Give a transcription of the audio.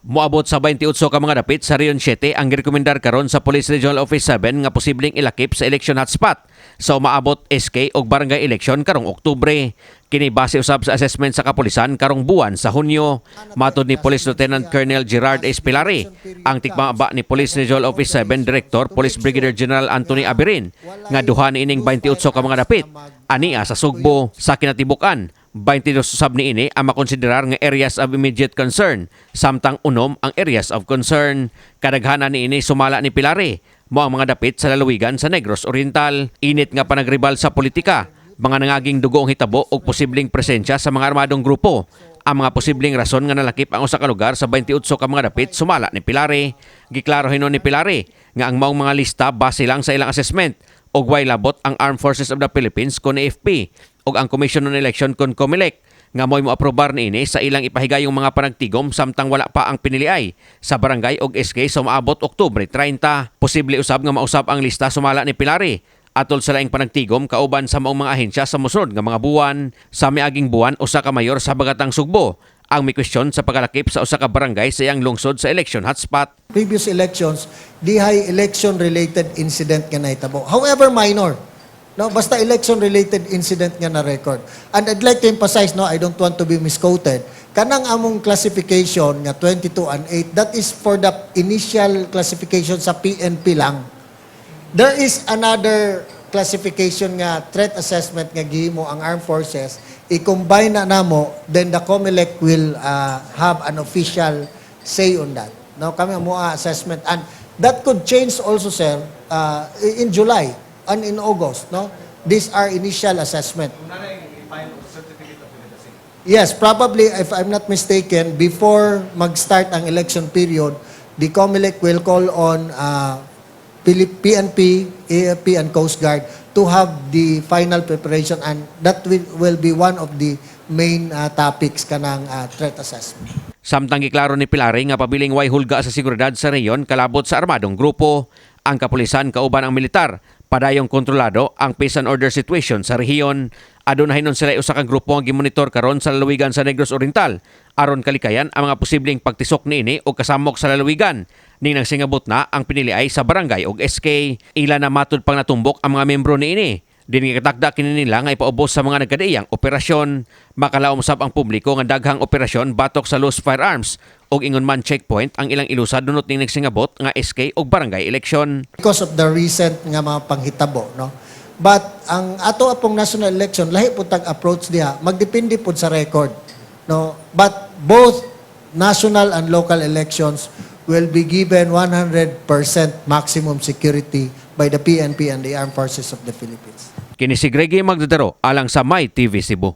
Moabot sa 28 ka mga dapit sa Region 7 ang girekomendar karon sa Police Regional Office 7 nga posibleng ilakip sa election hotspot sa umaabot SK og barangay election karong Oktubre. Kini base usab sa assessment sa kapulisan karong buwan sa Hunyo. Matod ni Police Lieutenant Colonel Gerard S. Pilari, ang tikmaba ni Police Regional Office 7 Director Police Brigadier General Anthony Aberin, nga duha ni ining 28 ka mga dapit ania sa Sugbo. Sa kinatibuk-an, 22 usab niini ang makonsiderar nga areas of immediate concern, samtang 6 ang areas of concern. Kadaghanan niini, sumala ni Pilari, mao ang mga dapit sa lalawigan sa Negros Oriental. Init nga panagribal sa politika, mga nangaging dugoong hitabo o posibleng presensya sa mga armadong grupo ang mga posibleng rason nga nalakip ang usa ka lugar sa 28 ka mga dapit, sumala ni Pilari. Giklaro hinuon ni Pilari nga ang maong mga lista base lang sa ilang assessment ug way labot ang Armed Forces of the Philippines kon AFP ug ang Commission on Election kon COMELEC, nga mo'y moaprobar niini sa ilang ipahigayong mga panagtigom samtang wala pa ang piniliay sa barangay og SK sa umaabot Oktubre 30. Posible usab nga mausab ang lista, sumala ni Pilari, atol sa laing panagtigom kauban sa maong mga ahensya sa mosunod nga mga buwan. Sa miaging buwan, usa ka mayor sa Bagatang, Sugbo ang may kwestiyon sa pagkalakip sa usa ka barangay sa iyang lungsod sa election hotspot. Previous elections, dihay election-related incident nga nahitabo. However minor, no, basta election-related incident nga na-record. And I'd like to emphasize, no, I don't want to be misquoted, kanang among classification nga 22 and 8, that is for the initial classification sa PNP lang. There is another classification nga threat assessment nga gihimo ang armed forces, i-combine na namo, then the COMELEC will have an official say on that. No, kami mo assessment and that could change also, sir, in July and in August, no? These are initial assessment. Yes, probably, if I'm not mistaken, before mag-start ang election period, the COMELEC will call on PNP, AFP, and Coast Guard to have the final preparation, and that will be one of the main topics, kanang threat assessment. Samtang giklaro ni Pilari nga pabiling way hulga sa seguridad sa rehiyon kalabot sa armadong grupo. Ang kapulisan kauban ang militar padayong kontrolado ang peace and order situation sa rehiyon. Aduna hinon sila usa ka grupo ang gimonitor karon sa lalawigan sa Negros Oriental aron kalikayan ang mga posibleng pagtisok niini o kasamok sa lalawigan ning nagsingabot na ang piniliay sa barangay og SK. Ila na matud pang natumbok ang mga membro niini. Din gikatakda kini nila nga ipaubos sa mga nagkadaiyang operasyon. Makalaom sab ang publiko nga daghang operasyon batok sa loose firearms ug ingon man checkpoint ang ilang ilusad dunot ning nagsingabot nga SK ug barangay election. Because of the recent nga mga panghitabo, no? But ang ato apong national election, lahi pud tag approach diha, magdepende pud sa record, no? But both national and local elections will be given 100% maximum security by the PNP and the Armed Forces of the Philippines. Kini si Greggy Magdadaro alang sa My TV Cebu.